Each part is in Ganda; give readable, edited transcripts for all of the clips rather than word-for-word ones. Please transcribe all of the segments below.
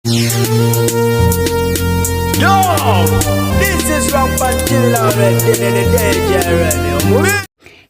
Yo, this is Rampant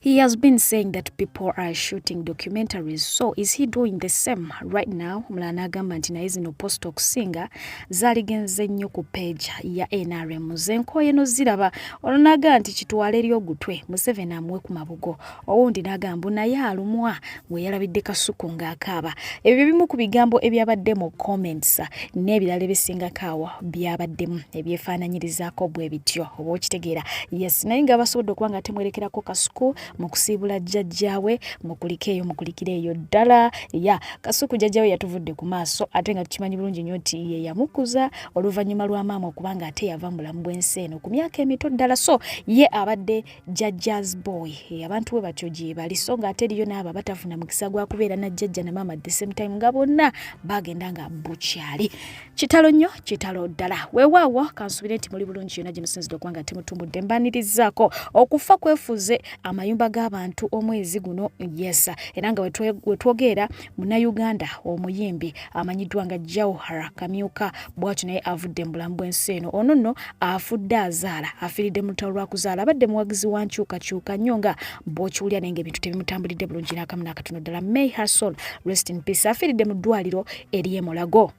He has been saying that people are shooting documentaries, so is he doing the same right now? Omulala n'agamba nti naye zino post okusinga zaaligenze nnyo ku page ya NRM ze nkooye noziraba. Ono n'agamba nti kitwale eri ogutwe Museveni amuwe ku mabugo. Owundi n'agamba mbu naye alumwa bwe yalabidde Kasuku ng'akaaba. Ebyo bimu ku bigambo ebyabadde mu comments n'ebirala ebisingako awo byabaddemu ebyefaananyirizaako bwe bityo oba okitegeera. Yes, naye nga basobodde okuba nga temwerekerako Kasuku mu kusiibula jjajjaawe mukulike eyo mukulikire eyo ddala ya Kasuku jjajjaawe yatuvudde ku maaso ate nga tukimanyi bulungi nnyo nti ye yamukuza oluvannyuma lwa maama okuba nga ate yava mu bulamu bw'ensi eno ku myaka emito ddala so ye abadde jjajja's boy eh, abantu we batyo gye bali so nga ate eriyo n'abo abatafuna mukisa gwa kubeera na jjajja na maama at the same time nga bonna bagenda nga bukyali kitalo nnyo kitalo ddala weewaawo kansubire nti muli bulungi yonna gye musinzidde okuba nga temutumbudde mbanirizaako okufa kwefuze amayumba g'abantu omwezi guno yes era nga wetwogeera munnayuganda omuyimbi amanyiddwa nga Jauhara Kamyuka bwatyo naye avudde mu bulamu bw'ensi eno ono nno afudde azaala afiiridde mu lutalo lwa kuzaala abadde muwagizi wa nkyukakyuka nnyo nga bw'okiwulira naye ng'ebintu tebimutambulidde bulungi n'akamu n'akatono ddala may her soul rest in peace afiiridde mu ddwaliro ery'e Mulago.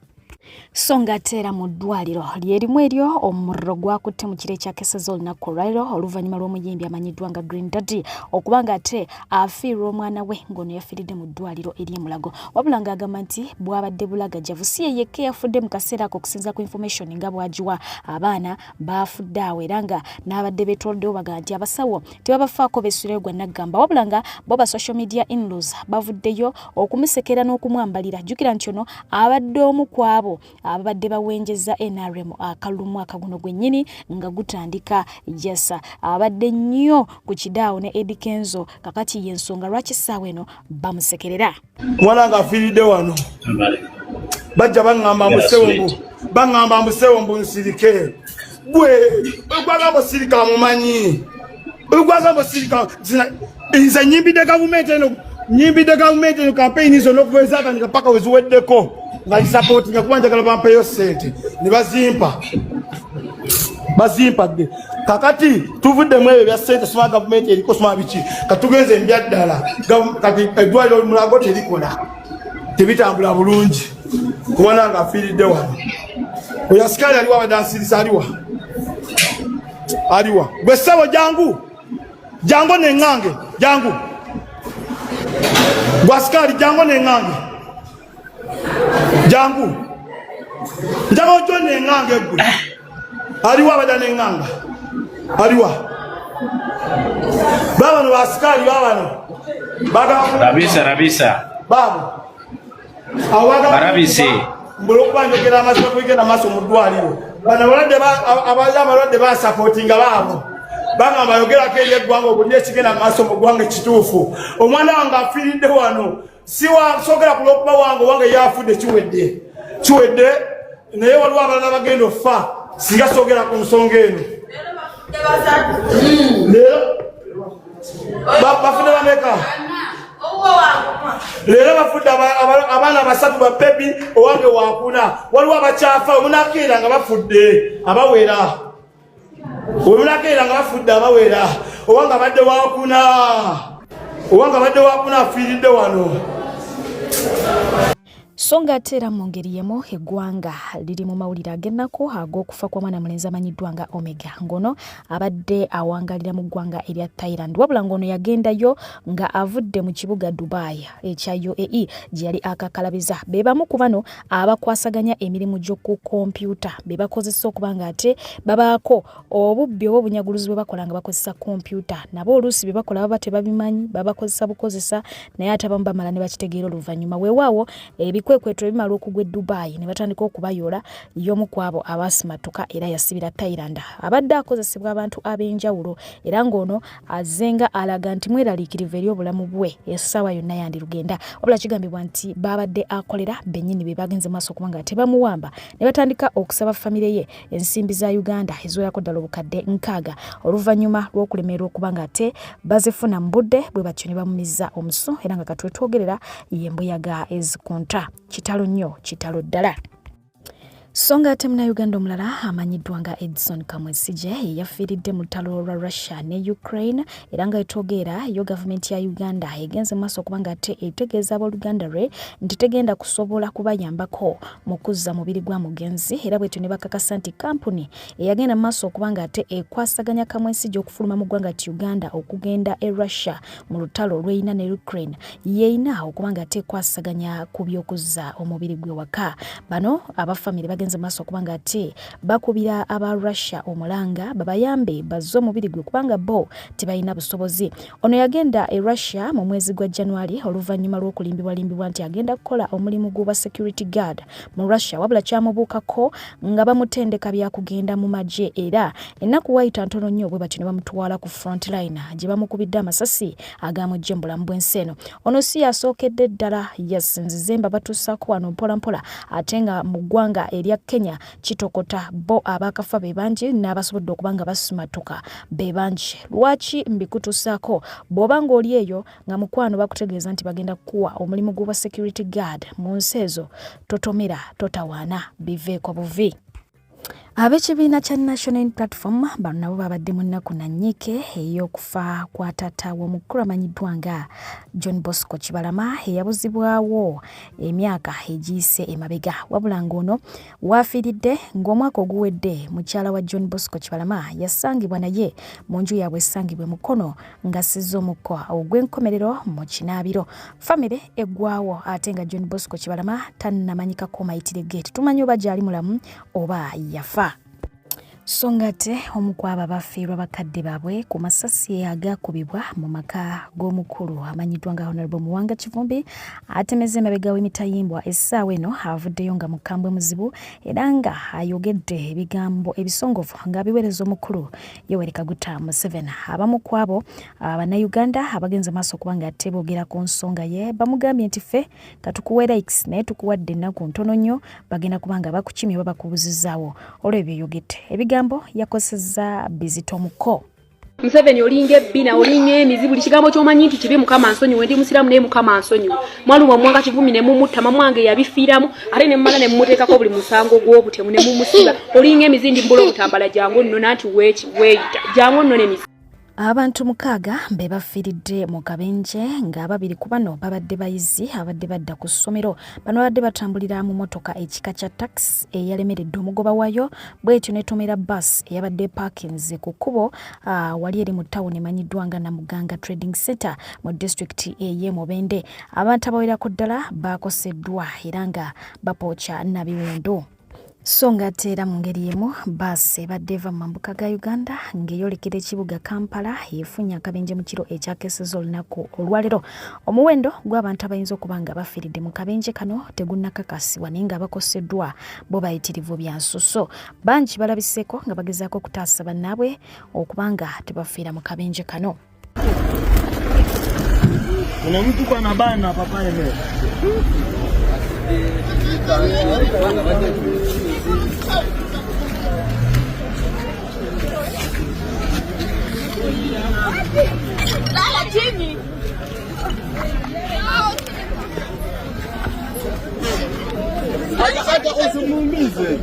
So ng'ate era mu ddwaliro lyerimu eryo omuliro gwakutte mu kiro ekyakeseza olunaku olwaliro oluvannyuma lw'omuyimbi amanyiddwa nga Green Daddy okuba ng'ate afiirwa omwana we ng'ono yafiiridde mu ddwaliro ery'e Mulago wabula ng'agamba nti bwabadde bulagajjavu si ye yekka eyafudde mu kaseera ako okusinza ku information nga bw'agiwa abaana baafudde awo era nga n'abadde beetooloddewo bagamba nti abasawo tebabafaako besuulayo gwa naggamba wabula nga bo ba social media inlaws bavuddeyo okumusekera n'okumwambalira jjukira nti ono abadde omu ku abo ababadde bawenjeza NRM akalulu mwaka guno gwennyini nga gutandika yesa abadde nnyo ku kidaawo ne Eddy Kenzo kakati y'ensonga lwaki essaawa eno bamusekerera mwana nga afiiridde wano bajja baŋŋamba mbusewo mbu baŋŋamba mbusewo mbu nsirike gwe ogwagamba osirika mumanyi ogwagamba osirika nze nyimbidde gavumenti eno nyimbidde gavumenti eno kampeyini zonna okuva ezatandika paka weziweddeko nga nsapootinga kuba njagala bampeyo sente ne bazimpa bazimpadde kakati tuvuddemu ebyo bya sente soma gavumenti eriko soma biki katugenze mbyaddala kati eddwaliro mulago terikola tebitambula bulungi kubona nga afiiridde wano oyo asikaali aliwa abadde ansirisa aliwa aliwa gwe ssebo jangu jangu neŋŋange jangu gwe asikaali jangu neŋŋange jangu njagala ojjo neŋŋange gwe aliwa abadde neŋŋanga aliwa babano basikaali babano rabisa rabisa baabo barabise mbulwokuba njogera amazima kubigenda maaso mu ddwaliro bano abalwadde abali abalwadde basapotinga baabo bagamba yogerako eri eggwanga obulire ekigenda maaso mu ggwanga ekituufu omwana wange afiiridde wano siwasogera ku lwokuba wange owange yafudde kiwedde kiwedde naye waliwo abalala bagenda okufa singa sogera ku nsonga eno leero bafudde bameka leero bafudde abaana basatu ba bebi owange wakuna waliwo abakyafa omunakeera nga bafudde abawera Wemulakeera nga bafudde abawera owange abadde wakuna owange abadde wakuna afiiridde wano. So nga ate era mu ngeri y'emu eggwanga liri mu mawulire ag'ennaku ag'okufa kwa mwana mulenzi amanyiddwa nga Omega ng'ono abadde awangalira mu ggwanga erya Thailand wabula ng'ono yagendayo nga avudde mu kibuga Dubai ekya UAE gye yali akakalabiza be bamu ku bano abakwasaganya emirimu gy'oku kompyuta be bakozesa okuba nga ate babaako obubbi oba obunyaguluzi bwe bakola nga bakozesa kompyuta nabo oluusi bye bakola baba tebabimanyi babakozesa bukozesa naye ate abamu bamala ne bakitegeera oluvannyuma weewaawo ebikwekweto ebimala okugwa e Dubai ne batandika okubayoola y'omu ku abo abaasimatuka era yasibira Thailand abadde akozesebwa abantu ab'enjawulo era ng'ono azzenga alaga nti mweraliikirivu eri obulamu bwe essaawa yonna yandirugenda wabula kigambibwa nti baabadde akolera bennyini be bagenze maaso okuba nga tebamuwamba ne batandika okusaba famire ye ensimbi za Uganda eziwerako ddala obukadde 60 oluvannyuma lw'okulemererwa okuba nga ate bazifuna mu budde bwe batyo ne bamumiza omusu era nga katwetwogerera y'embuyaga ezikunta kitalo nnyo kitalo ddala. So nga ate Munnayuganda omulala amanyiddwa nga Edson Kamwesigye yeyafiiridde mu lutalo lwa Russia ne Ukraine, era nga etwogeera yo gavumenti ya Uganda egenze mu maaso okuba nga ate etegeeza abooluganda lwe nti tegenda kusobola kubayambako mu kuzza mubiri gwa mugenzi, era bwetyo ne bakakasa nti kampuni eyagenda mu maaso okuba nga ate ekwasaganya Kamwesigye okufuluma mu ggwanga ti Uganda okugenda e Russia mu lutalo lw'erina ne Ukraine yeerina okuba nga ate ekwasaganya ku by'okuzza omubiri gwe waka. Bano aba famire bagenze maaso okuba nga ate bakubira aba Russia omulanga babayambe bazze omubiri gwe kubanga bo tebalina busobozi. Ono yagenda e Russia mu mwezi gwa January oluvannyuma lw'okulimbibwalimbibwa nti agenda kukola omulimu gw'obwa security guard mu Russia, wabula kyamubuukako nga bamutendeka byakugenda mu magye, era ennaku wayita ntono nnyo bwe batyo ne bamutwala ku front line gye bamukubidde amasasi agamuggye mu bulamu bw'ensi eno. Ono si yasookedde ddala, yes, nzize mbabatuusaako wano mpola mpola, ate nga mu ggwanga erya Kenya kitokota, bo abaakafa be bangi n'abasobodde okuba nga basimatuka be bangi. Lwaki mbikutuusaako? Bw'oba ng'oli eyo nga mukwano bakutegeeza nti bagenda kukuwa omulimu gw'obwa security guard mu nsi ezo, totomera, totawaana, biveeko buvi. Ab'ekibiina kya National Unity Platform bano nabo babadde mu nnaku na nnyike ey'okufa kwa taata w'omukulu amanyiddwa nga John Bosco Kibalama eyabuzibwawo emyaka egiyise emabega, wabula ng'ono waafiiridde ng'omwaka oguwedde mukyala wa John Bosco Kibalama yasangibwa naye mu nju yaabwe esangibwa e Mukono ng'assizza omukka ogw'enkomerero mu kinaabiro. Famire eggwawo ate nga John Bosco Kibalama tannamanyikako mayitire ge, tetumanyi oba gyali mulamu oba yafa. So nga ate omu ku abo abafiirwa bakadde baabwe ku masasi agaakubibwa mu maka g'omukulu amanyiddwa nga Honorable Muwanga Kivumbi atemezza emabega w'emitayimbwa, essaawa eno avuddeyo nga mukambwe muzibu era nga ayogedde ebigambo ebisongovu ng'abiweereza omukulu Yoweri Kaguta Museveni. Abamu ku abo Bannayuganda abagenze maaso okuba nga ate boogera ku nsonga ye bamugambye nti ffe katukuwe likes naye tukuwadde ennaku ntono nnyo, bagenda kuba nga bakukimye oba bakubuzizaawo olw'ebyo by'oyogedde. Ebigambo yakozesezza bizito muko. Museveni olinga ebbina, olinga emizi, buli kigambo ky'omanyi nti kibi. Mukama nsonyiwe, ndi musiraamu naye Mukama nsonyiwe. Mwaluwa Mwanga Kivumi ne mumutta, mamwange yabifiiramu, ate ne mmala ne mumuteekako buli musango gw'obutemu ne mumusiba. Olinga emizi, ndi mbula obutambala, jangu nno nanti weeyita, jangu nno n'emizi. Abantu 6 be bafiiridde mu kabenje ng'ababiri ku bano babadde bayizi abadde badda ku ssomero. Bano babadde batambulira mu motoka ekika kya takisi eyalemeredde omugoba waayo bw'etyo n'etomera bus eyabadde epaakinze ku kkubo wali eri mu ttawuni emanyiddwa nga Namuganga Trading Center mu disitulikiti ey'e Mubende. Abantu abawerako ddala baakoseddwa era nga bapooca na biwundu. So nga ate era mu ngeri y'emu bbaasi ebadde eva mu mambuka ga Uganda ng'eyolekera ekibuga Kampala efunye akabenje mu kiro ekyakeesezza olunaku olwaleero. Omuwendo gw'abantu abayinza okuba nga bafiiridde mu kabenje kano tegunnakakasibwa naye nga abakoseddwa bo bayitirivu bya nsusso. Bangi balabiseeko nga bagezaako okutaasa bannaabwe okuba nga tebafiira mu kabenje kano. Kuna mtu kwa bana papa eme. Lala chini. Hata usimuumize.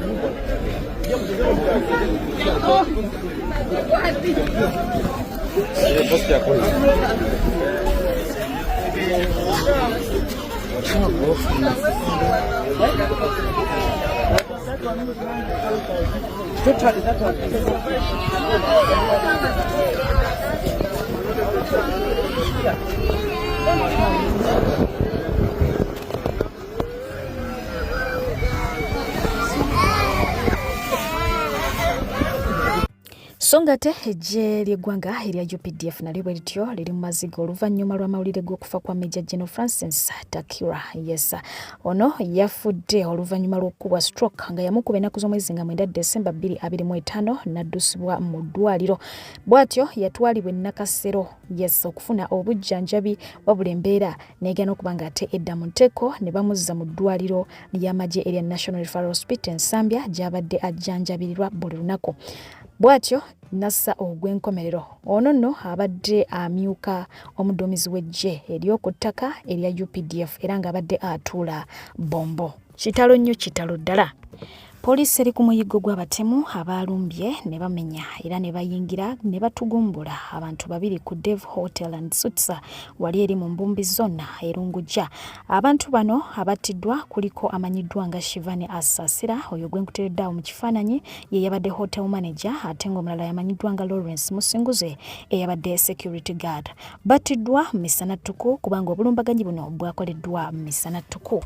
So nga ate eggye ly'eggwanga erya UPDF nalyo bwe lityo liri mu maziga oluvannyuma lw'amawulire g'okufa kwa Major General Francis Takira. Yes, ono yafudde oluvannyuma lw'okukubwa stroke nga yamukuba ennaku z'omwezi nga 9 Desemba 2025 n'addusibwa mu ddwaliro. Bw'atyo yatwalibwa e Nakasero, yes, okufuna obujjanjabi, wabula embeera n'egaana okuba nga ate edda mu nteeko ne bamuzza mu ddwaliro ly'amagye erya National Referral Hospital e Nsambya gy'abadde ajjanjabirirwa buli lunaku. Bw'atyo n'assa ogw'enkomerero. Ono nno abadde amyuka omuduumizi w'eggye ery'oku ttaka erya UPDF era ng'abadde atuula Bombo. Kitalo nnyo, kitalo ddala. Poliisi eri ku muyiggo gw'abatemu abaalumbye ne bamenya era ne bayingira ne batugumbula abantu babiri ku Dev Hotel and Suites wali eri mu Mbumbi Zone e Lungujja. Abantu bano abattiddwa kuliko amanyiddwa nga Shivani Asasira oyo gwe nkuteredde awo mu kifaananyi ye yabadde hotel manager ate ng'omulala yamanyiddwa nga Lawrence Musinguze eyabadde security guard. Battiddwa misana ttuku kubanga obulumbaganyi buno bwakoleddwa misana ttuku.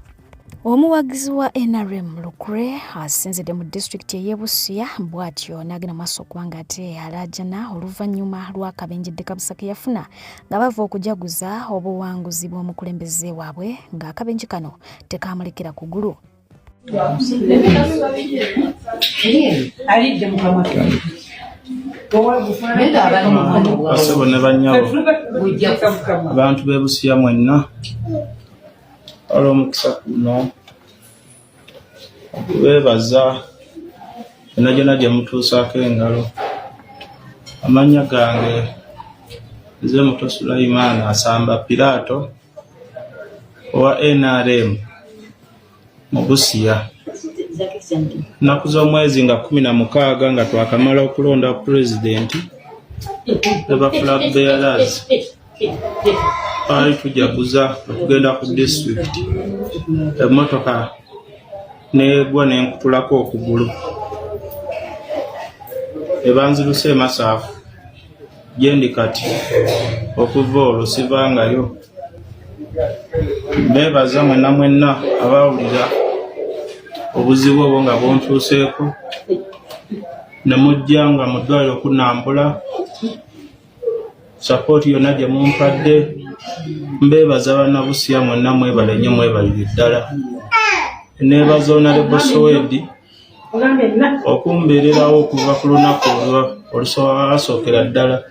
Omuwagizi wa NRM Lukure asinzidde mu disitulikiti ey'e Busia bw'atyo n'agenda maaso okuba nga ate alaajana oluvannyuma lw'akabenje Ddekabusa ke yafuna nga bava okujaguza obuwanguzi bw'omukulembeze waabwe ng'akabenje kano tekaamulekera kugulu. Alidde mukama. Basebo ne bannyabo, abantu b'e Busia mwenna, olw'omukisa guno okubeebaza gyonna gyonna gye mutuusaako engalo. Amannya gange nze Muto Sulaiman Asamba Piraato owa NRM mu Busia. Ennaku z'omwezi nga 16 nga twakamala okulonda pulezidenti ne ba flag bearers twali tujaguza nga tugenda ku disitulikiti, emmotoka negwa nenkutulako okugulu ebanzirusa emasaafu gyendi kati okuva olwo sivangayo. Mbeebaza mwenna mwenna abawulira obuzibu obwo nga buntuuseeko ne mujja nga mu ddwaliro okunambula sapooti yonna gye mumpadde. Mbeebaza bannabusiya mwenna, mwebale nnyo, mwebalire ddala. Neebaza Onalebo Sowedi okumbeererawo okuva ku lunaku olusookera ddala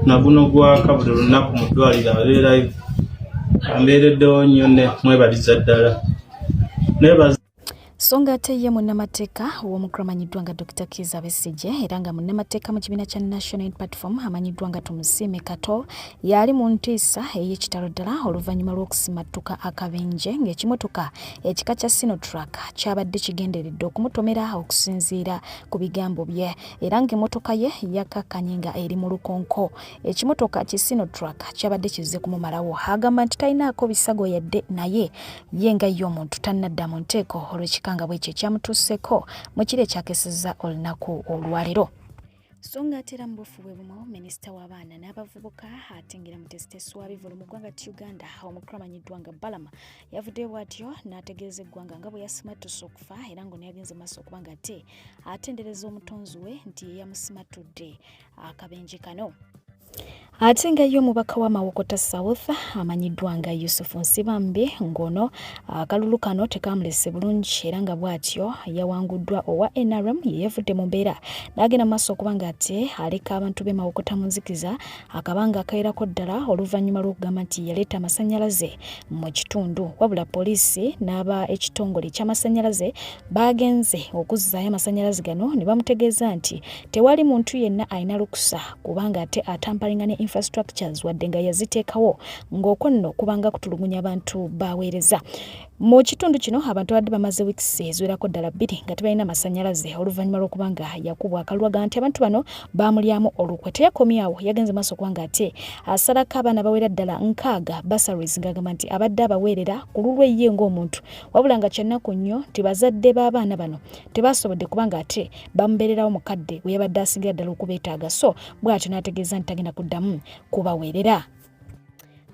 naguno gwaka buli lunaku mu ddwaliro abeerayo ambeereddewo nnyo ne mwebaliza ddala. Neebaza So nga ate ye munnamateeka w'omukulu amanyiddwa nga Dokita Kizza Besigye era nga munnamateeka mu kibiina kya National Unity Platform amanyiddwa nga Tumusiime Kato yali mu ntiisa ey'ekitalo ddala oluvannyuma lw'okusimattuka akabenje ng'ekimotoka ekika kya Sinotruck kyabadde kigenderedde okumutomera okusinziira ku bigambo bye era ng'emmotoka ye yakkakkanye nga eri mu lukonko. Ekimotoka ki Sinotruck kyabadde kizze kumumalawo. Agamba nti talinaako bisago yadde naye ye nga ye omuntu tannadda mu nteeko olw'ekikangabwa ekyo ekyamutuuseeko mu kiro ekyakesezza olunaku olwaleero. So nga ate era mu buufu bwe bumu, minisita w'abaana n'abavubuka ate ng'era muteesiteesi wa bivvulu mu ggwanga ti Uganda omukulu amanyiddwa nga Balaam yavuddeyo bw'atyo n'ategeeza eggwanga nga bwe yasimattuse okufa era ng'ono yagenze maaso okuba nga ate atendereza omutonzi we nti ye yamusimattudde akabenje kano. Ate nga ye omubaka wa Mawokota South amanyiddwa nga Yusuf Nsibambi ng'ono akalulu kano tekaamulese bulungi era nga bw'atyo yawanguddwa owa NRM ye yavudde mu mbeera n'agenda mu maaso okuba nga ate aleka abantu b'e Mawokota mu nzikiza akabanga akawerako ddala oluvannyuma lw'okugamba nti yaleeta amasannyalaze mu kitundu. Wabula poliisi n'aba ekitongole eky'amasannyalaze baagenze okuzzaayo amasannyalaze gano ne bamutegeeza nti Tewali muntu yenna alina lukusa kubanga ate atamparinga ne infrastructures wadde nga yaziteekawo ng'okwo nno kubanga kutulugunya abantu baweereza. Mu kitundu kino abantu abadde bamaze weeks eziwerako ddala bbiri nga tebalina masannyalaze oluvannyuma lw'okuba nga yakubwa akalwaga nti abantu bano baamulyamu olukwe. Teyakomye awo, yagenze maaso okuba nga ate asalako abaana bawera ddala 60 bursaries ng'agamba nti abadde abaweerera ku lulwe ye ng'omuntu wabula nga kyannaku nnyo nti bazadde b'abaana bano tebasobodde kubanga ate bamubeererawo mu kadde we yabadde asingira ddala okubeetaaga so bw'atyo n'ategeeza nti tagenda kuddamu kubaweerera.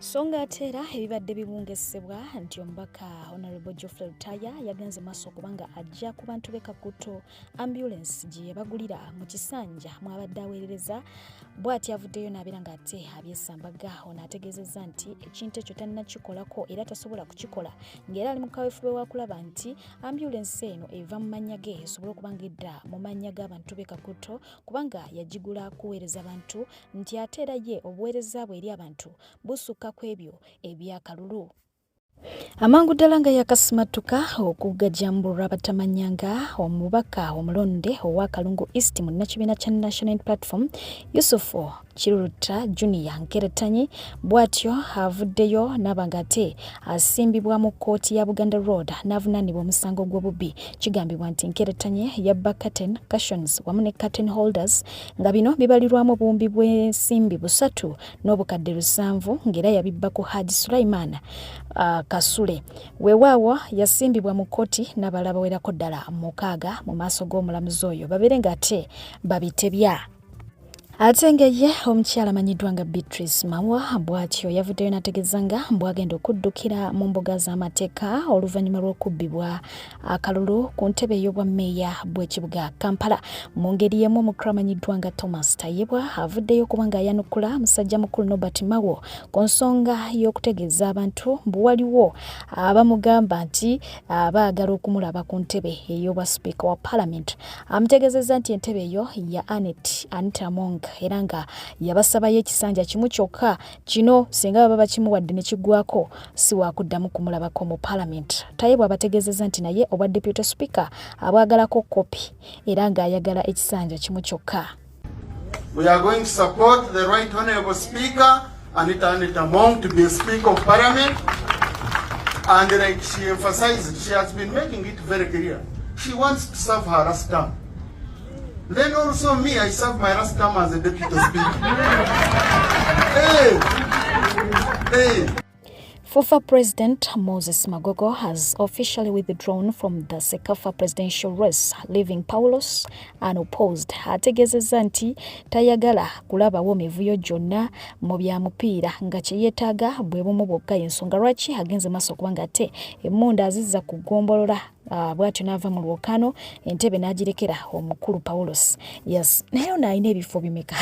So nga ate era ebibadde bibungesebwa nti omubaka Honorable Geoffrey Lutaaya yagenze maaso okuba nga ajja ku bantu b'e Kakuuto ambulance gye yabagulira mu kisanja mw'abadde aweerereza bw'atyo avuddeyo n'abeera ng'ate abyesambaga. Ono ategeezezza nti ekintu ekyo tannakikolako era tasobola kukikola ng'era ali mu kaweefube wa kulaba nti Ambyulensi eno eva mu mannya ge esobole okuba ng'edda mu mannya g'abantu b'e Kakuuto kubanga yagigula kuweereza bantu nti ate era ye obuweereza bwe eri abantu busukka ku ebyo eby'akalulu. Amangu ddala nga yakasimattuka okugajambulwa abatamanyanga omubaka omulonde owa Kalungu East munnakibiina kya National Unity Platform Yusuf Kiruluta Junior Nkeretanyi bw'atyo avuddeyo n'aba ng'ate asimbibwa mu kkooti ya Buganda Road n'avunaanibwa omusango gw'obubbi. Kigambibwa nti Nkeretanyi yabba curtain cushions wamu ne curtain holders nga bino bibalirwamu obuwumbi bw'ensimbi 3 n'obukadde 7 ng'era yabibba ku Haji Sulaiman Kasule. Weewaawo yasimbibwa mu kkooti n'abalala bawerako ddala 6 mu maaso g'omulamuzi oyo babeere ng'ate babitebya. Ate nga ye omukyala amanyiddwa nga Beatrice Mawa bw'atyo yavuddeyo n'ategeeza nga bw'agenda okuddukira mu mbuga z'amateeka oluvannyuma lw'okubbibwa akalulu ku ntebe ey'obwa mmeeya bw'ekibuga Kampala. Mu ngeri y'emu omukulu amanyiddwa nga Thomas Tayebwa avuddeyo okuba ng'ayanukula musajja mukulu Norbert Mao ku nsonga y'okutegeeza abantu mbu waliwo abamugamba nti baagala okumulaba ku ntebe ey'obwa sipiika wa Parliament. Amutegeezezza nti entebe eyo ya Anet Anita Among era nga yabasabayo ekisanja kimu kyokka kino singa baba bakimuwadde ne kiggwako si waakuddamu kumulabako mu Parliament. Tayebwa abategeezezza nti naye obwa Deputy Speaker abwagalako kopi era ng'ayagala ekisanja kimu kyokka. We are going to support the Right Honorable Speaker, Anita Anita Among, to be a Speaker of Parliament. And like she emphasized, she has been making it very clear. She wants to serve her last term. Then also me, I serve my last term as a Deputy Speaker. Hey! Hey! FUFA President Moses Magogo has officially withdrawn from the CECAFA presidential race, leaving Paulos unopposed. Ategeezezza nti tayagala kulabawo mivuyo gyonna mu bya mupiira nga kye yeetaaga bwe bumu bwokka, y'ensonga lwaki agenze maaso okuba nga ate emmundu azizza ku ggombolola, bw'atyo n'ava mu lwokaano entebe n'agirekera omukulu Paulos. Yes, naye ono alina ebifo bimeka?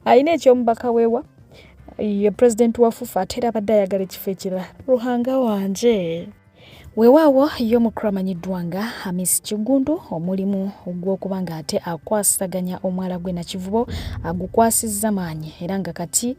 Alina eky'omubaka weewa ye president wa FUFA, ate era abadde ayagala ekifo ekirala. Ruhanga wanje. Weewaawo ye omukulu amanyiddwa nga Hamis Kiggundu omulimu ogw'okuba nga ate akwasaganya omwala gwe Nakivubo agukwasizza maanyi era nga kati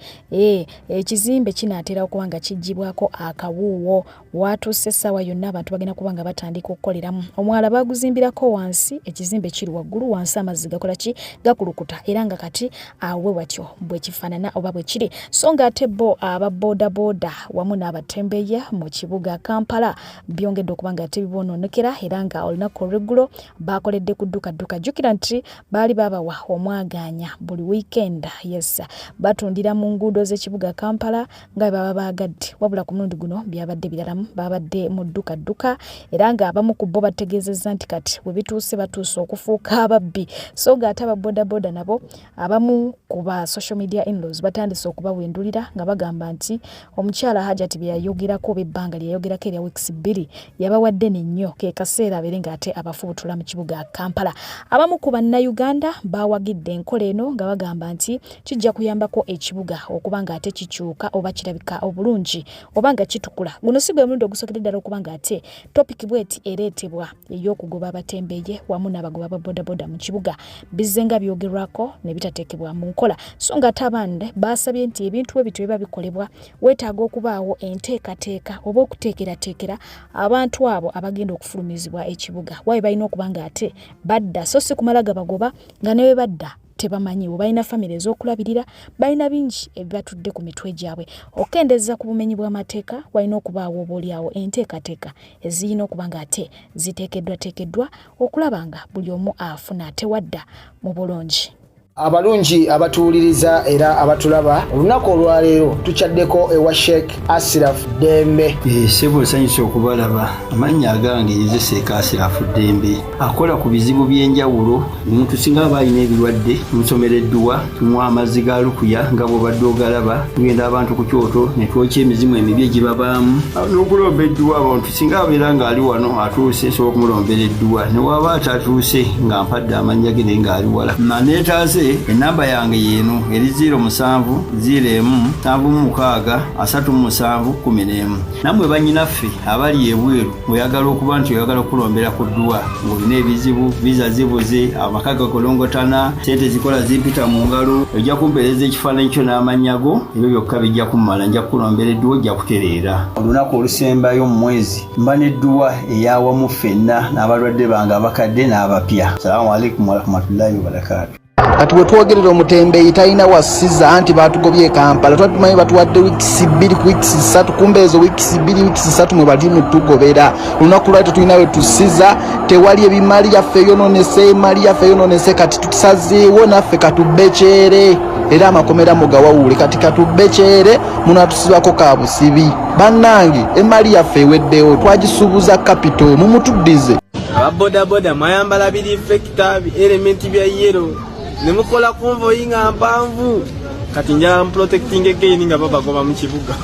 ekizimbe kinaatera okuba nga kiggyibwako akawuuwo. Waatuuse essaawa yonna abantu bagenda kuba nga batandika okukoleramu. Omwala baaguzimbirako wansi, ekizimbe kiri waggulu, wansi amazzi gakola ki? Gakulukuta era nga kati awe watyo bwe kifaanana oba bwe kiri. So ng'ate bo aba boodabooda wamu n'abatembeeyi mu kibuga Kampala byongedde okuba nga tebiboonoonekera era nga olunaku olw'eggulo baakoledde ku dduka dduka. Jjukira nti baali baabawa omwagaanya buli weekend, yes, batundira mu nguudo z'ekibuga Kampala nga bwe baba baagadde, wabula ku mulundi guno byabadde biralamu, babadde mu dduka dduka era ng'abamu ku bo bategeezezza nti kati we bituuse batuuse okufuuka ababbi. So ng'ate aba boodabooda nabo abamu ku ba social media inlaws batandise okubawendulira nga bagamba nti omukyala Hajati bye yayogerako oba ebbanga lye yayogerako erya weeks 2 yabawa ddene nnyo, ke kaseera abeere ng'ate abafubutula mu kibuga Kampala. Abamu ku bannayuganda bawagidde enkola eno nga bagamba nti kijja kuyambako ekibuga okuba ng'ate kikyuka oba kirabika obulungi oba nga kitukula. Guno si gwe mulundi ogusookedde ddala okuba ng'ate topic bweti ereetebwa ey'okugoba abatembeeye wamu n'abagoba ba bodaboda mu kibuga. Bizze nga byogerwako ne bitateekebwa mu nkola. So ng'ate abandi baasabye nti ebintu bwe bityo biba bikolebwa weetaaga okubaawo enteekateeka oba okuteekerateekera abantu abo abagenda okufulumizibwa ekibuga wabe balina okuba ng'ate badda, so si kumala gabagoba nga ne bwe badda tebamanyi bwe balina famire ez'okulabirira, balina bingi ebibatudde ku mitwe gyabwe. Okukendeeza ku bumenyi bw'amateeka walina okubaawo oboolyawo enteekateeka ezirina okuba ng'ate ziteekeddwateekeddwa okulaba nga buli omu afuna ate wadda mu bulungi. Abalungi abatuwuliriza era abatulaba, olunaku olwaleero tukyaddeko ewa Sheikh Asiraf Ddembe. Ssebo, nsanyusa okubalaba. Amannya agange nze Sheikh Asirafu Ddembe, akola ku bizibu by'enjawulo. Omuntu singa aba alina ebirwadde, tumusomera edduwa, tumuwa amazzi ga lukuya nga bw'obadde ogalaba. Tugenda abantu ku kyoto ne twokya emizimu emibi egibabaamu n'okulomba edduwa. Abantu singa abeera ng'ali wano atuuse, nsobola okumulombera edduwa, ne waba atatuuse nga mpadde amannya ge naye ng'ali wala neetaase. Enamba yange yeeno eri 07 01 76 37 11. Nammwe bannyinaffe abali ebweru, oyagala okuba nti oyagala okulombera ku dduwa ng'olina ebizibu, visa zibuze, amaka gagolongotana, sente zikola zimpita mu ngalo, ojja kumpeereza ekifaananyi kyo n'amannya go, ebyo byokka bijja kummala, nja kukulombera edduwa, ojja kutereera. Olunaku olusembayo mu mwezi mba n'edduwa eyawamu ffenna n'abalwadde bange abakadde n'abapya. Salaamu alaikum warahmatullahi wabarakaatu. Kati wetwogerera omutembeeyi talina wasiza anti batugobye e Kampala. Twali tumanyi batuwadde wiikisi 2 ku wiikisi 3, kumbe ezo wiikisi 2 wiikisi 3 mwe bali mutugobera. Olunaku lwali tetulina we tusiza, tewali ebimali yaffe eyononese, emali yaffe eyononese. Kati tusazeewo naffe katubbe kyere, era amakomera mugawawule. Kati katubbe kyere, munatusibako ka busibi. Bannange, emali yaffe eweddewo, twagisuubuza kapito, mumutuddize. Aba bodaboda mwayambala bi reflector bi element bya yellow ne mukola convoy nga mpanvu. Kati njala protecting again nga babagoba mu kibuga.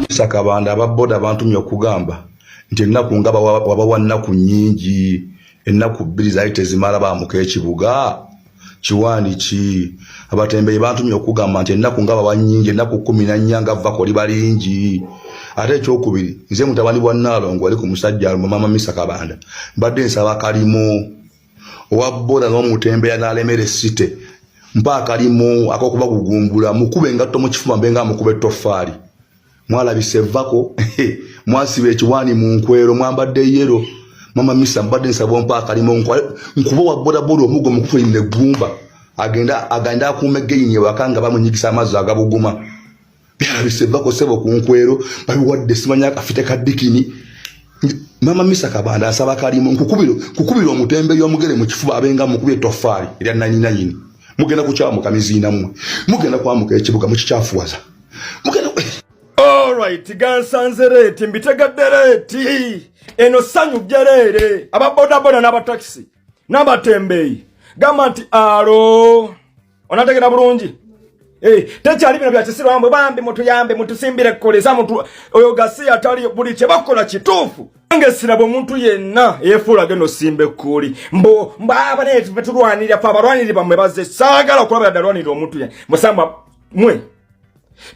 Sakabanda aba boda bantumye okugamba nti ennaku nga wabawa nnaku nnyingi, ennaku 2 zaali tezimala baamuka ekibuga kiwaani ki. Abatembeyi bantumye okugamba nti ennaku nga bawa nnyingi, ennaku 14 nga vva liba lingi. Ate ekyokubiri, nze mutabani wa Nnaalongo wali ku musajja Mama Misa Kabanda, mbadde nsaba kalimu owa boda n'omutembeya n'alemera esite, mpa akalimu ak'okubagugumbula, mukube engatto mu kifuba mbe nga mukuba ettoffaali. Mwalabisa evvako, mwasiba ekiwaani mu nkwero, mwambadde yellow. Mama Misa, mbadde nsaba ompa akalimu nkuba owa bodaboda omugo mukufu neggumba, agenda akuuma egeyini ewaka nga bamunyigisa amazzi agabuguma. Byalabisa evvako sebo ku nkwero, babiwadde simanya akafite ka dikini. Mama Misa Kabanda asaba kalimu nkukubira omutembe y'omugere mu kifuba abenga mukubye ettoffaali erya nanyinanyini. Mugenda kukyamuka miziina mmwe, mugenda kwamuka ekibuga mukikyafuwaza. Mugenda. Alright, gansanze late, mbitegedde late. Eno ssanyu jjereere. Ababodaboda n'abatakisi n'abatembeeyi gamba nti alo onategera bulungi. Tekyali bino bya kisiru bamwe bambi mutuyambe mutusimbire ekkoleza mutu oyo gasiya atali buli kye bakola kituufu. Nge siraba omuntu yenna eyefuula geno simba ekkuuli mbu mbaaba naye tufe tulwanirira fe abalwaniriri bammwe bazze. Saagala okulaba yadde alwanirira omuntu ye musamba mwe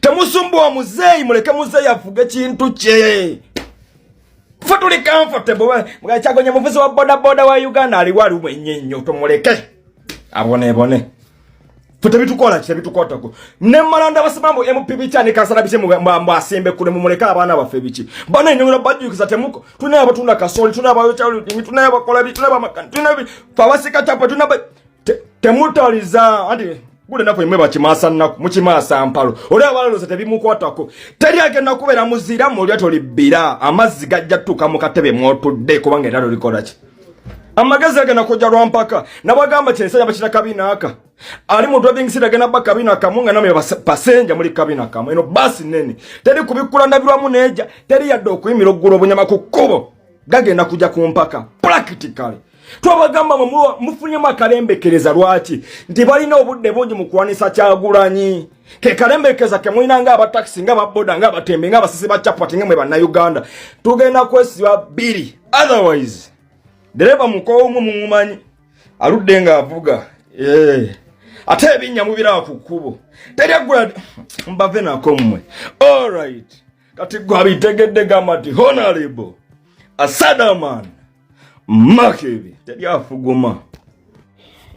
temusumbuwa muzeeyi, muleke muzeeyi afuge kintu kye. Ffe tuli comfortable. Kyagonya muvuzi wa bodaboda wa Uganda aliwo ali mwenye nnyo, tumuleke abonebone. Ffe tebitukola ki tebitukwatako. Nemmala ndabasaba mbu MP biki ani kansala biki mbu asimbe kule, mumuleke abaana baffe biki bana enyongera bajjukiza temuko. Tulina abatunda kasooli, tulina abayokya, tulina abakola bi, tulina abamakani, tulina fe abasika chapa, tulina temutaliza anti gule naffe mwe bakimaasa nnaku mukimaasa mpalo oli abalaloza tebimukwatako. Teri agenda kubeera muzira mulya tolibbira amazzi gajja tutuuka mu katebe mwotudde kubanga era tolikola ki. Amagezi agenda kujja lwampaka nabagamba kyensajja bakira kabina aka ali mu driving seat agenda ba kabina kamu nga namwe passenger muli kabina kamu. Eno basi nene teri kubikkula ndabirwamu neja teri yadde okuyimira okugula obunyama ku kkubo gagenda kujja ku mpaka practically. Twabagamba mufunyemu akalembekereza lwaki nti balina obudde bungi mu kulwanisa Kyagulanyi. Ke kalembekereza ke mulina nga abatakisi nga ababoda nga abatembe nga abasisi ba chapati nga mwe bannayuganda tugenda kwesiba 2 otherwise dereva mukoowu mumumanyi aludde ng'avuga ate ebinnya mubiraba ku kkubo teri aggula mbave nako mmwe. Alright, kati gwe abitegedde gamba nti honorable Asadaman Makebi teri afuguma.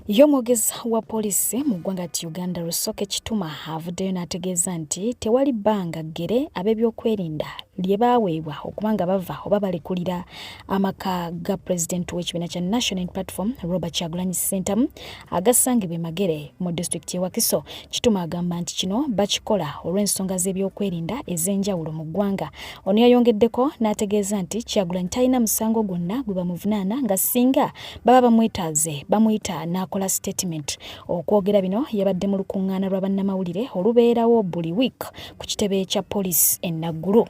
Ye omwogezi wa poliisi mu ggwanga ti Uganda Rusoke Kituma avuddeyo n'ategeeza nti tewali bbanga ggere ab'ebyokwerinda lye baaweebwa okuba nga bava oba balekulira amaka ga pulezidenti w'ekibiina kya National Platform Robert Kyagulanyi Ssentamu agasangibwa e Magere mu disitulikiti y'e Wakiso. Kituma agamba nti kino bakikola olw'ensonga z'ebyokwerinda ez'enjawulo mu ggwanga. Ono yayongeddeko n'ategeeza nti Kyagulanyi talina musango gwonna gwe bamuvunaana nga singa baba bamwetaaze bamuyita n'akola statement. Okwogera bino yabadde mu lukuŋŋaana lwa bannamawulire olubeerawo buli week ku kitebe kya poliisi e Naggulu.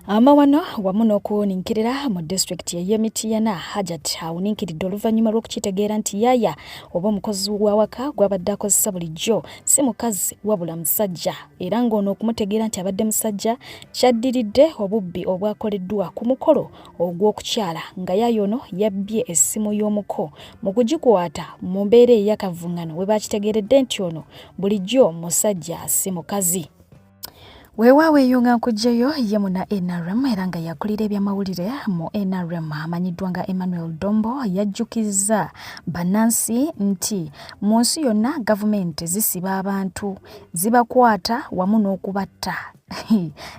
Amawano wamu n'okuwuninkirira mu disitulikiti ey'e Mityana. Hajat awuninkiridde oluvannyuma lw'okukitegeera nti yaaya oba omukozi w'awaka gw'abadde akozesa bulijjo si mukazi wabula musajja, era ng'ono okumutegeera nti abadde musajja kyaddiridde obubbi obwakoleddwa ku mukolo ogw'okukyala nga yaaya ono yabbye essimu y'omuko mu kugikwata mu mbeera ey'akavuŋŋano we baakitegeeredde nti ono bulijjo musajja si mukazi. Weewaawo eyo nga nkuggyeyo ye muna NRM era nga yakulira ebyamawulire mu NRM amanyiddwa nga Emmanuel Dombo yajjukizza bannansi nti mu nsi yonna gavumenti zisiba abantu, zibakwata wamu n'okubatta.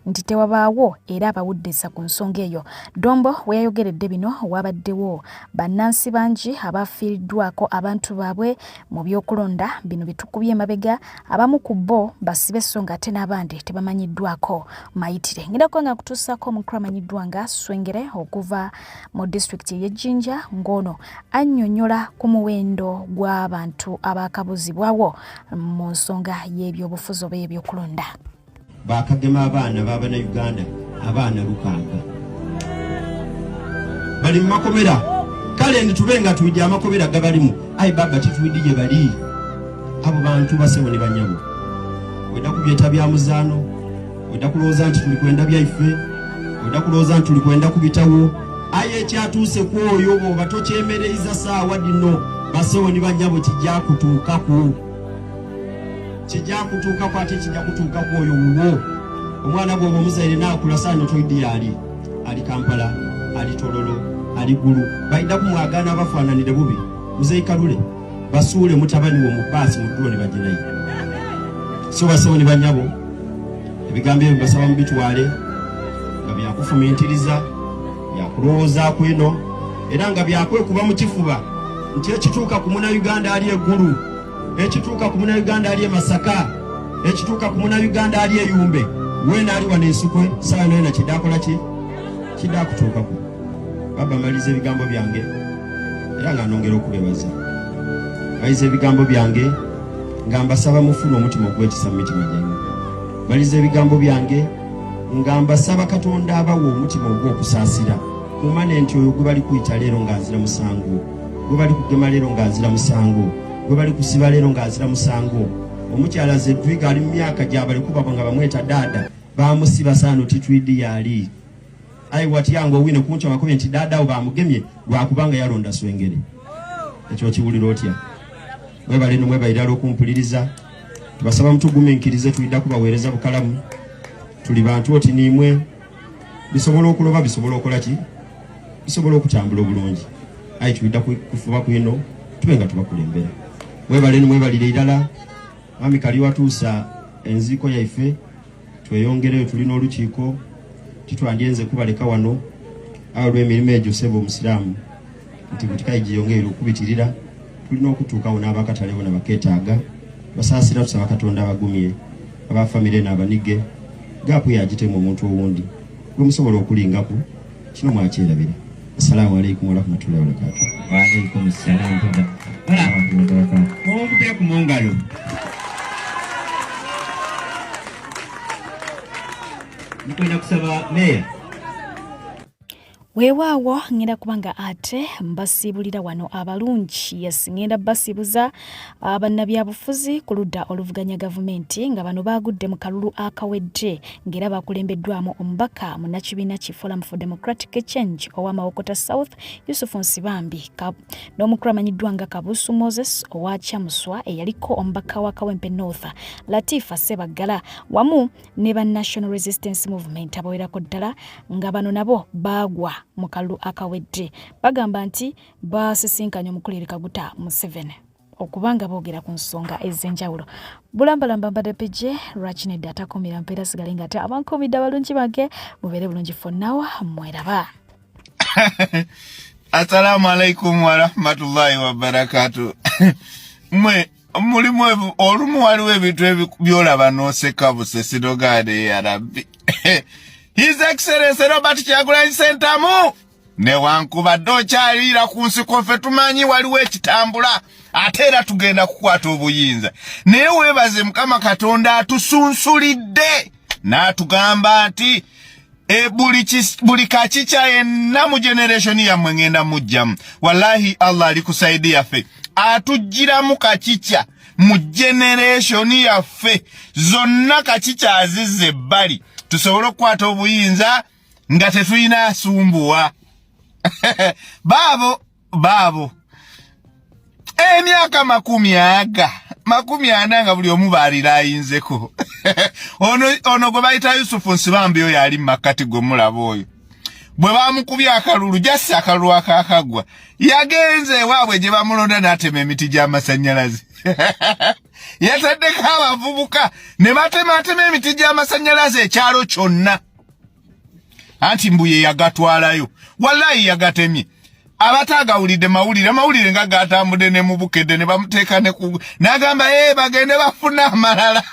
nti tewabaawo era abawuddisa ku nsonga eyo. Dombo we yayogeredde bino wabaddewo bannansi bangi abafiiriddwako abantu baabwe mu by'okulonda bino bye tukubye emabega, abamu ku bo basibe sso ng'ate n'abandi tebamanyiddwako mayitire. Ngenda kuba nga nkutuusaako omukulu amanyiddwa nga Swengere okuva mu disitulikiti ey'e Jinja ng'ono annyonnyola ku muwendo gw'abantu abaakabuzibwawo mu nsonga y'ebyobufuzi oba ey'ebyokulonda. Bakagema abaana b'abanauganda abaana lukaaga bali mu makomera kale nitube nga tuwidde amakomera gabalimu ayi baba tituwidde gye bali abo bantu basebo ne banyabo weda kubyeta bya muzaano weda kulowooza nti tuli kwenda byaife weda kulowooza nti tuli kwenda kubitawo aye ekyatuuse ku oyo bwoba tokyemereza saawa dino basebo ne banyabo kijja kutuukaku kijja kutuukako ate kijja kutuuka ku oyo wuwo omwana bwoba omuzaire naakula saano toidi yaali ali kampala ali tololo ali gulu balina kumwagaana abafaananire bubi muzeyi kalule basuule mutabani wo mu baasi mu ddulo ne bajja naye so basebo ne banyabo ebigambo ebyo mbasaba mubitwale nga byakufumintiriza byakulowoozaako eno era nga byakwekuba mu kifuba nti ekituuka ku munauganda ali eggulu ekituuka ku munauganda ali e masaka ekituuka ku munauganda ali eyumbe weena ali wano ensukwe saawa noyena kidaakola ki kidaakutuukako baba maliza ebigambo byange era nga nongera okubebaza maliza ebigambo byange nga mbasaba mufune omutima ogw'ekisa mu mitima gyammwe maliza ebigambo byange nga mbasaba katonda abawa omutima ogw'okusaasira mumane nti oyo gwe bali kuyita leero ng'azira musango gwe bali kugema leero ng'azira musango gwe bali kusiba leero ng'azira musango omukyala zedwiga ali mu myaka gyabalekubabwe nga bamweta daada bamusiba saano titwidi yaali ayi watyange owine kunkyo bakubye nti daada wo bamugemye lwakubanga yalonda swengere ekyo okiwulira otya mwebale no mwebale ddala okumpuliriza tubasaba mutugumiikirize tulidda kubaweereza bukalamu tuli bantu oti niimwe bisobola okuloba bisobola okola ki bisobola okutambula obulungi ayi tulidda kufuba kwino tube nga tubakulembera mwebale no mwebalire irala mwami kali watuusa enziiko yaife tweyongereyo tulina olukiiko titwandyenze kubaleka wano awo olw'emirimu egyo sebo omusiraamu nti butikayi giyongeere okubitirira tulina okutuukawo n'abakatale bona baketaaga basaasira tusaba katonda abagumye aba famire eno abanige gaapu yagitemu omuntu owundi gwe musobola okulingaku kino mwakyerabira assalamu alaikum warahmatullahi wabarakatu waalaikum salaam munkubire ku mungalo ndikwenda kusaba meya Weewaawo ngenda kuba nga ate mbasiibulira wano abalungi. Yes, ngenda basiibuza ah, bannabyabufuzi ku ludda oluvuganya gavumenti nga bano baagudde mu kalulu akawedde ng'era bakulembeddwamu omubaka munnakibiina ki Forum for Democratic Change owa Mawokota South Yusufu Nsibambi n'omukulu amanyiddwa nga Kabuusu Moses owa Kyamuswa eyaliko omubaka wa Kawempe North Latifa Ssebaggala wamu ne ba National Resistance Movement abawerako ddala nga bano nabo baagwa mu kalulu akawedde. Bagamba nti basisinkanye omukulu Yoweri Kaguta Museveni okuba nga boogera ku nsonga ez'enjawulo. Bulambalamba mbadde PJ lwaki nedda atakuumira mpeera sigale nga ate abankuumidde abalungi bange mubeere bulungi for now mweraba. Assalamu alaikum warahmatullahi wabarakatu. Mwe mulimu olumu waliwo ebintu byolaba n'oseka busesi nogaane ya rabbi. His Excellency Robert Kyagulanyi Ssentamu newankubadde okyaliira ku nsiko ffe tumanyi waliwo ekitambula ate era tugenda kukwata obuyinza naye weebaze Mukama Katonda atusunsulidde n'atugamba nti E, buli kakica yenna mu generation yammwe ngenda mujjamu wallahi allah ali ku saidi yaffe atujjiramu kakica mu generation yaffe zonna kakica azizza ebbali tusobole okukwata obuyinza nga tetulina asumbuwa baabo baabo emyaka 240 nga buli omu baaliraayinzeko ono, ono gwe bayita yusufu nsibambi oyo ali mu makkati gwe mulaba oyo bwe bamukubye akalulu jasi akalulu akakaggwa yagenze ewaabwe gye bamulonda n'atema emiti gy'amasannyalaze Yataddeko abavubuka ne batematema emiti gy'amasannyalaze ekyalo kyonna, anti mbu ye yagatwalayo. Wallayi yagatemye. Abatagawulidde mawulire, amawulire nga gatambudde ne mu Bukedde ne bamuteeka ne ku n'agamba ee bagende bafune amalala.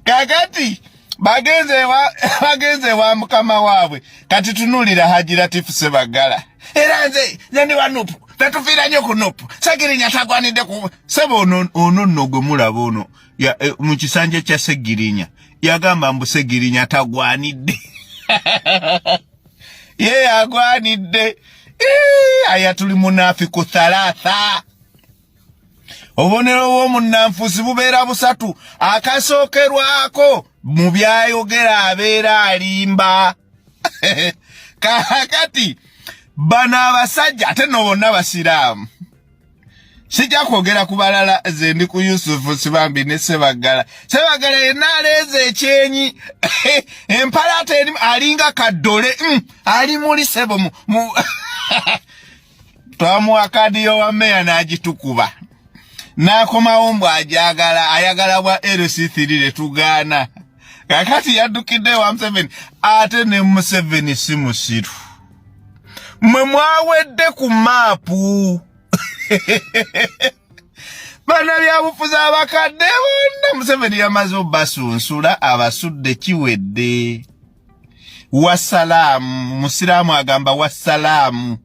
Kakati bagenze ewa mukama waabwe. Kati tunuulira Haji Latifu Sebagala, era nze ndi wa NUP, tetufiira nnyo ku NUP. Segirinya tagwanidde ku sebo. Ono nno gwe mulaba ono mu kisanja kya Segirinya yagamba mbu Segirinya tagwanidde, ye agwanidde. Aya tuli munafiku thalatha. Obubonero bw'omunnanfuusi bubeera busatu. Akasookerwako, mu byayogera abeera alimba. Kakati bano abasajja ate no bonna basiraamu, sijja kwogera ku balala, ze ndi ku Yusufu Sibambi ne Sebaggala. Sebaggala yenna aleeze ekyenyi, empalaata erimu alinga kaddole, ali muli sebo mu twamuwa kaadi y'owa meya n'agitukuba n'akomawo mbu ajagala ayagala bwa LC3 tetugaana. Kakati yaddukidde ewa Museveni, ate ne Museveni si musiru. Mwe mwawedde ku maapu, bannabyabufuzi abakadde bonna Museveni yamaze obbasunsula, abasudde, kiwedde. Wasalaamu. Musiraamu agamba wasalaamu.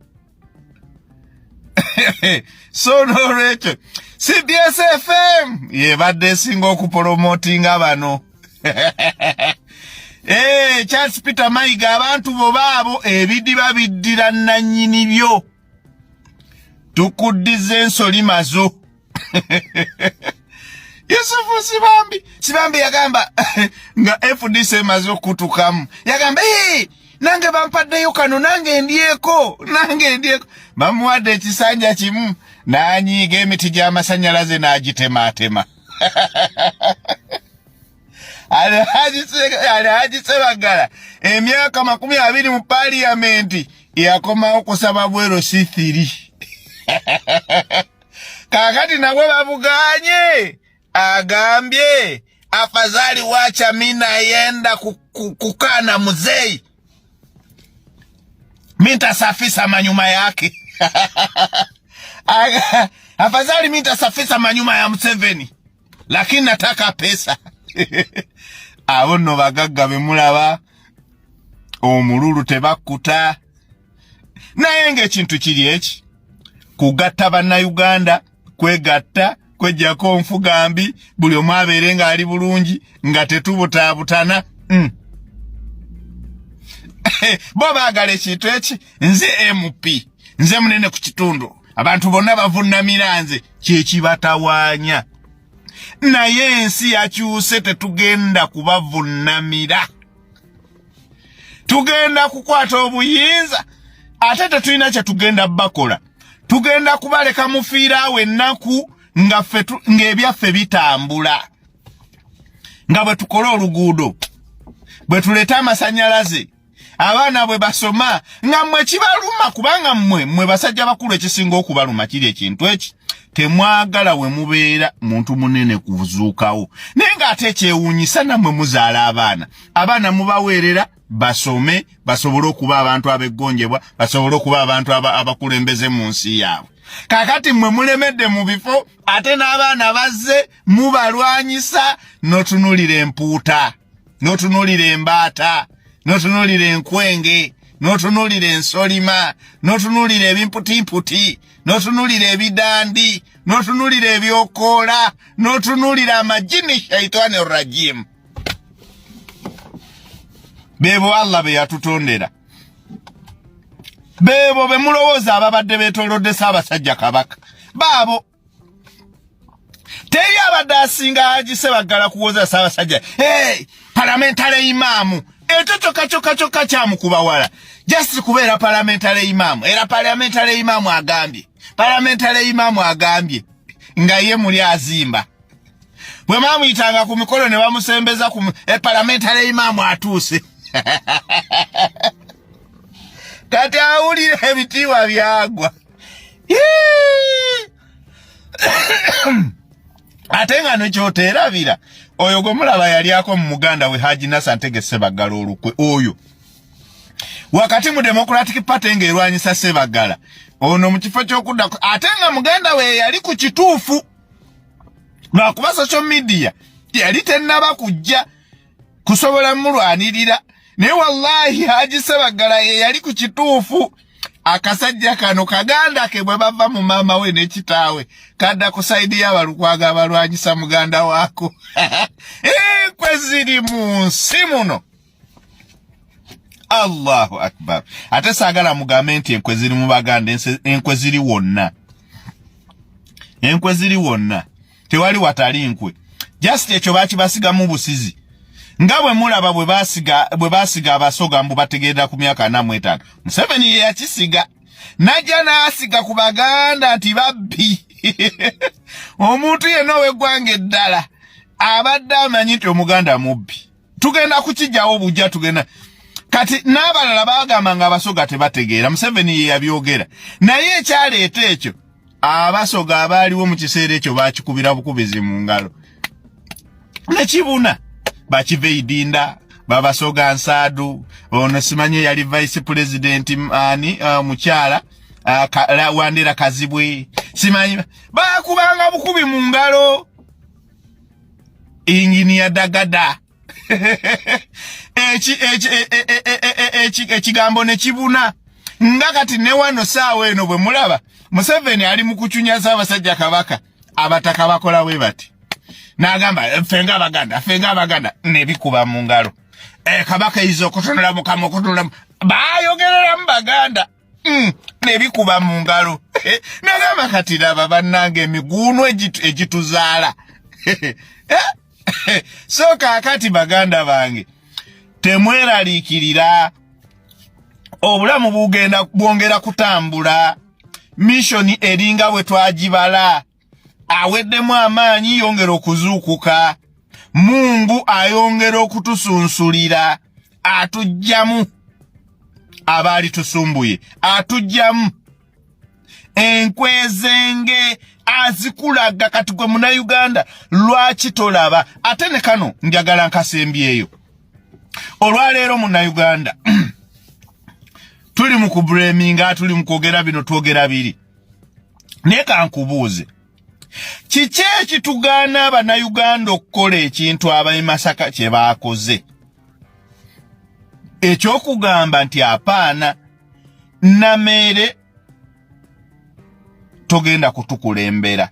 So nolwekyo CBS FM yebadde esinga okupolomotinga bano. Hey, Charles Peter Mayiga, abantu bo baabo ebidiba biddira nannyini byo, tukuddiza ensoli mazo. Yusufu Sibambi, Sibambi yagamba nga FDC emaze okutukamu, yagamba hey, nange bampaddeyo kano, nange ndyeko, nange ndyeko. Bamuwadde ekisanja kimu n'anyiiga, emiti gy'amasannyalaze n'agitemaatema. Alhaji Sebagala emyaka 20 mu paliyamenti, yakomawo kusaba bwero sithiri. Kakati nabwe babuganye, agambye afadhali wacha mi nayenda kukaa na mzee, mi ntasafisha manyuma yake. Afadhali mi ntasafisha manyuma ya Museveni, lakini nataka pesa. Abo nno bagagga bemulaba omululu tebakkuta. Naye ng'ekintu kiri eki kugatta Bannayuganda, kwegatta, kwejjako nfuga mbi, buli omu abeere ng'ali bulungi nga tetubutaabutana. Bo baagala ekintu eki, nze MP, nze munene ku kitundu, abantu bonna bavunnamira nze, kyekibatawaanya. Naye ensi yakyuse, tetugenda kubavunnamira, tugenda kukwata obuyinza, ate tetulina kye tugenda bakola. Tugenda kubaleka mufiiraawo ennaku nga ffe ng'ebyaffe bitambula, nga bwe tukola oluguudo, bwe tuleeta amasannyalaze, abaana bwe basoma, nga mmwe kibaluma, kubanga mmwe basajja bakulu ekisinga okubaluma kiri ekintu eki temwagala we mubeera muntu munene kuzuukawo. Naye ng'ate ekyewuunyisa, nammwe muzaala abaana, abaana mubaweerera basome, basobole okuba abantu ab'eggonjebwa, basobole okuba abantu abakulembeze mu nsi yaabwe. Kaakati mmwe mulemedde mu bifo, ate n'abaana bazze mubalwanyisa. N'otunuulira empuuta, n'otunuulira embaata, n'otunuulira enkwenge, n'otunuulira ensolima, n'otunuulira ebimputimputi, n'otunuulira ebidandi, n'otunuulira ebyokoola, n'otunuulira amajini, shaitani rajimu. Beebo Allah be yatutondera, beebo be mulowooza ababadde beetoolodde Ssaabasajja Kabaka. Baabo teri abadde asinga Haji Sebaggala kuwoza Ssaabasajja. Hey, parliamentary imaamu, ekyo kyokka kyokka kyokka kyamukuba wala, just kubeera parliamentary imaamu. Era parliamentary imaamu agambye, parliamentary imaamu agambye nga ye muli azimba. Bwe bamuyitanga ku mikolo ne bamusembeza ku parliamentary imaamu atuuse. Kati awulira ebitiibwa byagwa. Yee! Ate nga nekyoteerabira oyo gwe mulaba yalyako mu muganda we Haji Nasa Ntege Ssebaggala olukwe oyo wakati mu Democratic Party ng'erwanyisa Ssebaggala ono mu kifo ky'okudda ate nga muganda we yali ku kituufu lwakuba social media yali tennaba kujja kusobola mulwanirira naye wallahi Haji Ssebaggala ye yali ku kituufu. Akasajja kano kaganda ke bwe bava mu maama we ne kitaawe kadda ku sayidi y'abalukwaga abalwanyisa muganda waako. Enkwe ziri mu nsi muno. Allahu akbar. Ate saagala mugambe nti enkwe ziri mu Baganda, enkwe ziri wonna, enkwe ziri wonna, tewali watali nkwe. Just ekyo bakibasigamu busizi nga bwe mulaba bwe basiga Abasoga mbu bategeerera ku myaka 45. Museveni ye yakisiga najja n'asiga ku Baganda nti babbi. Omuntu yenna ow'eggwanga eddala abadde amanyi nti Omuganda mubbi, tugenda kukijjawo bujja tugenda kati n'abalala bagamba nga Abasoga tebategeera. Museveni ye yabyogera, naye ekyaleeta ekyo Abasoga abaaliwo mu kiseera ekyo bakikubira bukubizi mu ngalo nekibuna bakiva eidinda babasoga nsaadu ono simanyi yali vice president ani mukyala Wandera Kazibwe simanyi bakubanga bukubi mu ngalo inginiya dagada ekigambo ne kibuna nga kati ne wano saawa eno bwe mulaba Museveni ali mu kucunya Ssaabasajja Kabaka, abataka bakola bwe bati n'agamba ffe ng'Abaganda, ffe ng'Abaganda, ne bikuba mu ngalo. Kabaka eyiza okutunula mukama okutunula bayogereramu Baganda nebikuba mu ngalo nagamba kati laba bannange emiguunu egituzaala. So kaakati baganda bange, temweraliikirira, obulamu bugenda bwongera kutambula. Mission eringa bwe twagibala. Aweddemu amaanyi yongera okuzuukuka, Mungu ayongera okutusunsulira, atujjamu abaali tusumbuye, atujjamu enkwezenge azikulaga. Kati gwe Munnayuganda lwaki tolaba? Ate ne kano njagala nkasembyeyo olwaleero. Munnayuganda, tuli mu kublaminga, tuli mu kwogera bino, twogera biri, naye kankubuuze, kiki ekitugaana Abannayuganda okukola ekintu ab'e Masaka kye baakoze, ekyokugamba nti apaana Nameere togenda kutukulembera?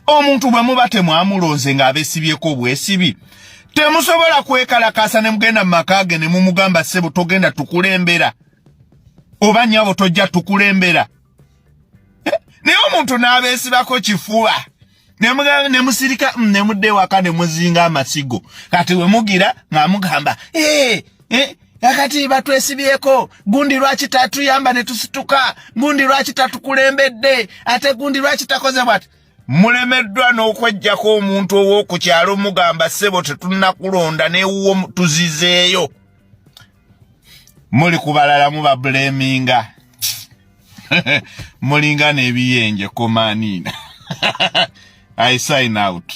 Omuntu bwe muba temwamulonze ng'abeesibyeko obwesibi, temusobola kwekalakaasa ne mugenda mu maka ge ne mumugamba, ssebo togenda tukulembera, oba nnyabo tojja tukulembera? Naye omuntu n'abeesibako kifuba ne musirika ne mudda ewaka ne muzinga amasigo. Kati we mugira nga mugamba, "Eh, akati batwesibyeko gundi, lwaki tatuyamba ne tusituka? Gundi lwaki tatukulembedde? Ate gundi lwaki takoze bwati?" Mulemeddwa n'okwejjako omuntu ow'oku kyalo mugamba, ssebo tetunnakulonda newuwo tuzizeeyo. Muli ku balala mubablaminga, mulinga n'ebiyenje komaniina. I sign out.